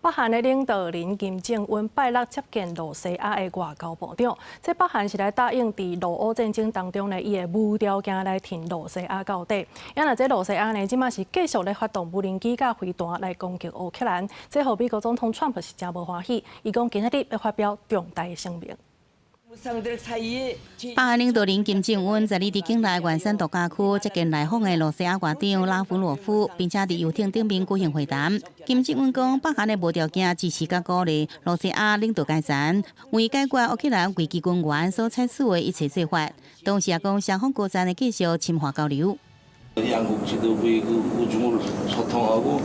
北韓的領導人金正恩拜六接見露西亞的外交部長，這北韓是來答應佇俄烏戰爭當中呢，伊會無條件來挺露西亞到底。啊若這露西亞呢，這馬是繼續咧發動無人機佮飛彈來攻擊烏克蘭，這予美國總統川普是誠無歡喜，伊講今仔日欲發表重大聲明。北韓領導人金正恩十二佇境內元山度假區接見來訪的露西亞外長拉夫羅夫，並且佇遊艇頂面舉行會談。金正恩講，北韓會無條件支持佮鼓勵露西亞領導階層為解決烏克蘭危機根源所採取的一切做法。同時也講，雙方高層會繼續深化交流。 양국 지도부의 그 우중을 소통하고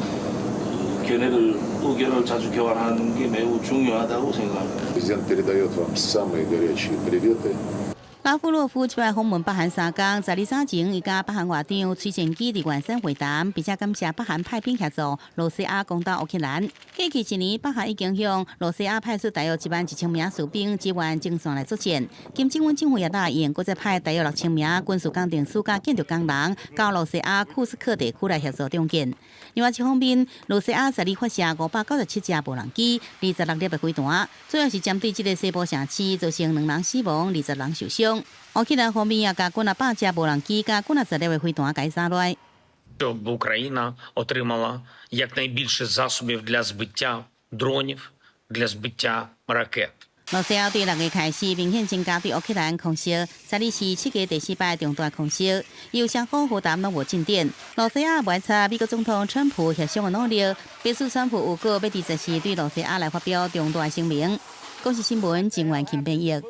견해를 의견을 자주 교환하는 게 매우 중요하다고 생각합니다. Президент передает вам самые горячие приветы. 拉夫羅夫這擺訪問北韓3工，十二早前伊佮北韓外長崔善姬佇元山會談，並且感謝北韓派兵協助露西亞攻打烏克蘭。過去一年，北韓已經向露西亞派出大約11,000名士兵支援前線來作戰。金正恩政府也答應，閣再派大約6,000名軍事工程師佮建築工人到露西亞庫斯克地區來協助重建。另外一方面，露西亞十二發射597架無人機、26粒的飛彈，主要是針對這个西部城市，造成兩人死亡、20人受傷。烏克蘭方面也共幾若百架無人機、佮幾若十粒的飛彈共殺落。 Щоб Україна отримала якнайбільше засобів для збиття дронів, для збиття ракет. 露西亞對6月開始明顯增加對烏克蘭空襲，十二是7月第四擺重大空襲，由雙方和談攏無進展。露西亞揣測美國總統川普協商的努力，表示川普預告欲佇十四對露西亞來發表重大聲明。公視新聞，鄭元慶編譯。